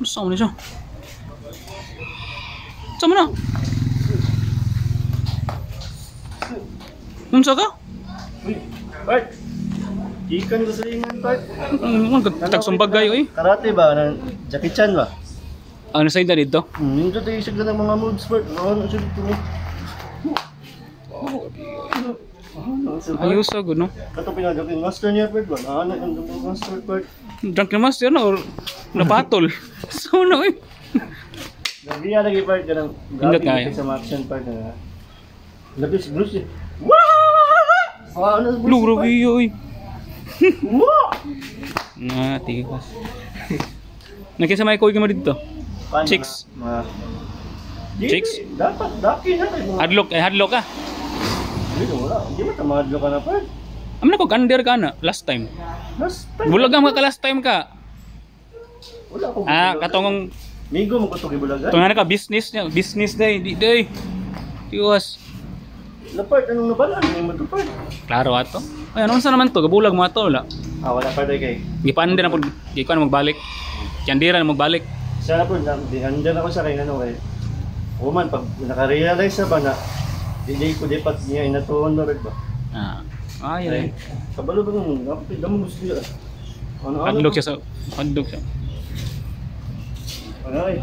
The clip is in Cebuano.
Saan mo na siya? Saan mo na? Unsa ka? Uy, Bart. Gikan ko sa ingan, Bart. Ano tagsumbag kayo eh. Karate ba? Ano, Jackie Chan ba? Ano sa inyo dito? Yun dito isig na ng mga moves, Bart. Ano siya dito? Ano siya, Bart? Ayos agad no. Kato pinagakin master niya, Bart ba? Ano ang master, Bart? Drunk na master no or napatol. So no eh. Gabi lagi, Bart. Ganang Pindot gabi kayo. sa mga action, Bart. Na. Labi si Bruce eh. Wah! Ano si Bruce? Luro Bart? kayo eh. Wah! Na tigas. Nakisa may kuy mo dito. Paano Chicks. na? Mga... Chicks? Dili, dapat, daki na kayo. Mga... Hadlock eh hadlock ka. Dili, wala. Hindi mo tamadlo ka na, Bart. Amo na ko under ka na last time. Last time. Bulag ka last time ka. Wala akong Ah, bulagan. katong Migo mo ko ito gibulagan. tungan ka business niya, business day, di day. Tiwas. Lapart, anong nabalaan? May mo to, Bart. Klaro ato. Ay, ano sa naman to? Gabulag mo ato wala. Ah, wala pa tayo kay. Gipande na pud, gikuan magbalik. Kandira na magbalik. Sana po, andyan ako sa kay ano kay. Woman, pag nakarealize na ba na, hindi ko dapat niya inatuon na rin ba? Ah. Ay, ay. Kabalo ba nung, dapat damo gusto niya. Ano, ano? Hadlock siya sa hadlock siya. Ano ay?